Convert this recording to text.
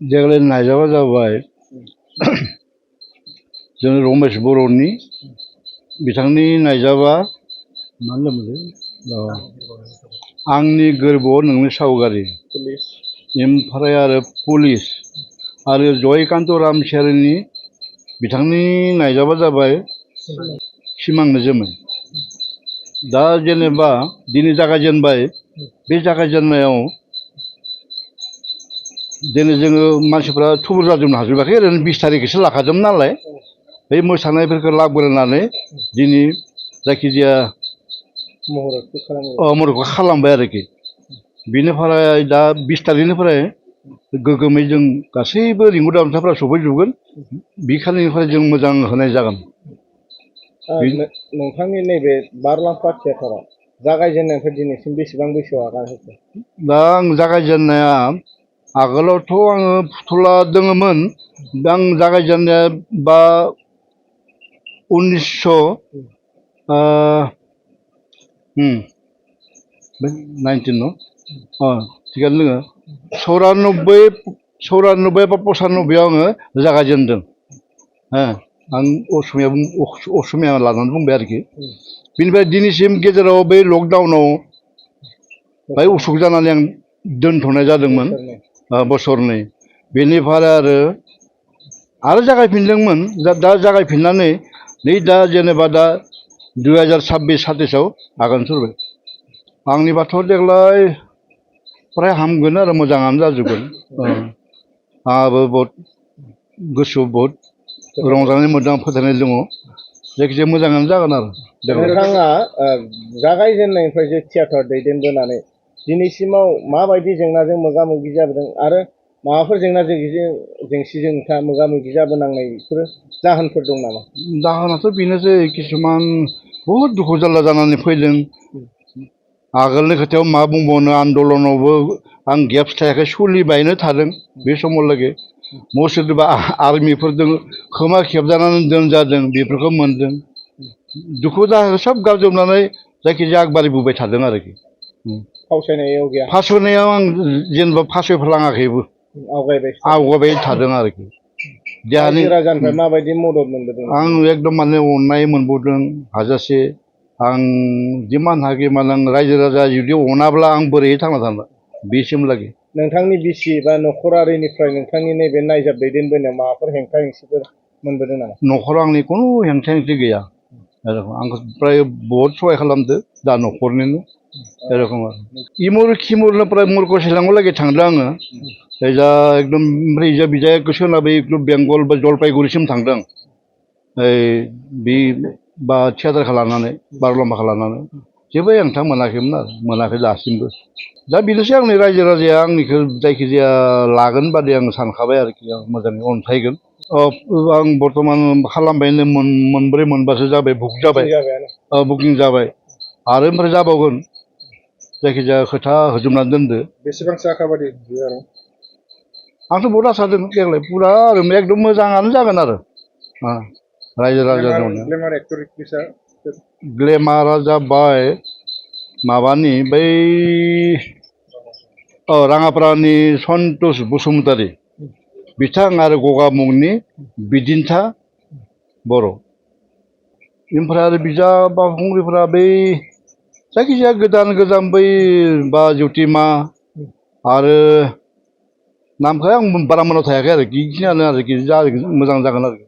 देग्लाय नायजाबा जाबाय जों रमेश बर'नि बिथांनि नायजाबा मा होनोमोनलाय आंनि गोरबोआव नोंनि सावगारि ओमफ्राय आरो पुलिस आरो जयकान्त रामसियारिनि बिथांनि नायजाबा जाबाय सिमांनो जोमै। दा जेनेबा दिनै जागायजेनबाय बे जागायजेननायाव दिनै जोङो मानसिफ्रा थुबुर जाजोबनो हाजोबाखै ओरैनो 20 तारिखसो लाखादोंमोन नालाय बे मोसानायफोरखौ लाबोनानै दिनै जायखिजाया महरखौ खालामबाय आरोखि। बिनिफ्राय दा 20 तारिखनिफ्राय गोगोमै जों गासैबो रिंगु दामसाफ्रा सफैजोबगोन। बिखालिनिफ्राय जों मोजां होनाय जागोन। नोंथांनि नैबे बारलाम्फा थियेटाराव जागायजेननायनिफ्राय दिनैसिम बेसेबां बैसोआव आगान होखो? दा आं जागायजेननाया आगोलावथ' आङो फुथुला दङमोन। दा आं जागायजेननाया 1919 न' थिगानो दोङो 94 बा 95 आङो जागायजेनदों। आं असमिया लानानै बुंबाय आरोखि। बिनिफ्राय दिनैसिम गेजेराव बै लकडाउनाव बाय उसुख जानानै आं दोनथ'नाय जादोंमोन बोसोरनै। बेनिफ्राय आरो जागायफिनदोंमोन। दा जागायफिननानै नै दा जेनेबा दा 2026-27 आगान सुरबाय। आंनिबाथ' देग्लाय फ्राय हामगोन आरो मोजाङानो जाजोबगोन। आंहाबो बहुद गोसोआव बहुद रंजानाय मोनदों, फोथायनाय दङ। जायखिजाया मोजाङानो जागोन आरो। नोंथाङा जागायजेननायनिफ्राय जे थियेटार दैदेनबोनानै दिनैसिमाव माबायदि जेंनाजों मोगा मोगि जाबोदों आरो माबाफोर जेंना जेंसिजों नोंथाङा मोगा मोगि जाबोनांनायफोर जाहोनफोर दं नामा? जाहोनाथ' बेनोसै किसुमान बहुद दुखु जारला जानानै फैदों। आगोलनि खोथायाव मा बुंबावनो, आन्दलनावबो आं गेप्स थायाखै, सोलिबायनो थादों बे समावलागै। सोरबा आर्मिफोरजों खोमा खेबजानानै दोनजादों, बेफोरखौ मोनदों। दुखु दाहाखौ सब गारजोबनानै जायखिजाया आगबारिबोबाय थादों आरोखि। फासयनायाव आं जेनेबा फासयफ्लाङाखैबो, आवगायबाय थादों आरोखि। माबायदि मदद मोनबोदों? आं एकदम माने अननाय मोनबोदों हाजासे। आं जिमान हागौमानि आं रायजो राजा जुदि अनाब्ला आं बोरैहाय थांना थानो बेसिमलागै। नोंथांनि बिसि बा न'खरारिनिफ्राय नोंथांनि नैबे नायजाब दैदेनबोनायाव माबाफोर हेंथा हेंसिफोर मोनबोदों नामा? न'खराव आंनि खुनु हेंथा हेंथि गैया। आंखौ फ्राय बहुद सहाय खालामदो दा न'खरनिनो एरखम आरो। इमुर खिमुरनिफ्राय मुरगंसेलांलागै थांदों आङो। जा एकदम ओमफ्राय बिजाय सोनाबै बेंगल बा जलपाइगुरिसिम थांदों। बे बा थियेटारखौ लानानै, बारलाम्फाखौ लानानै जेबो हेंथा मोनाखैमोन आरो, मोनाखै दासिमबो। दा बेनोसै आंनि रायजो राजाया आंनिखौ जायखिजाया लागोन बादि आं सानखाबाय आरोखि। आं मोजाङै अनसायगोन। आं बर्थमान खालामबायनो मोनब्रै मोनबासो जाबाय, बुक जाबाय, बुकिं जाबाय। आरो ओमफ्राय जाबावगोन। जायखिजाया खोथा होजोबनानै दोनदो। बेसेबांसो आखाबादि? आंथ' बहुद आसा दं देग्लाय पुरा आरो एकदम मोजाङानो जागोन आरो। रायजो राजा दं। ग्लेमारा जाबाय माबानि बै राङापारानि सन्तोष बसुमतारी बिथां आरो गगामुगनि बिदिन्था बर'। ओमफ्राय आरो बिजा बावखुंग्रिफोरा बै जायखिजाया गोदान बै बा ज्योतिमा आरो नामखौ आं बारा मोनाव थायाखै आरो। बेखिनियानो आरोखि मोजां जागोन आरोखि।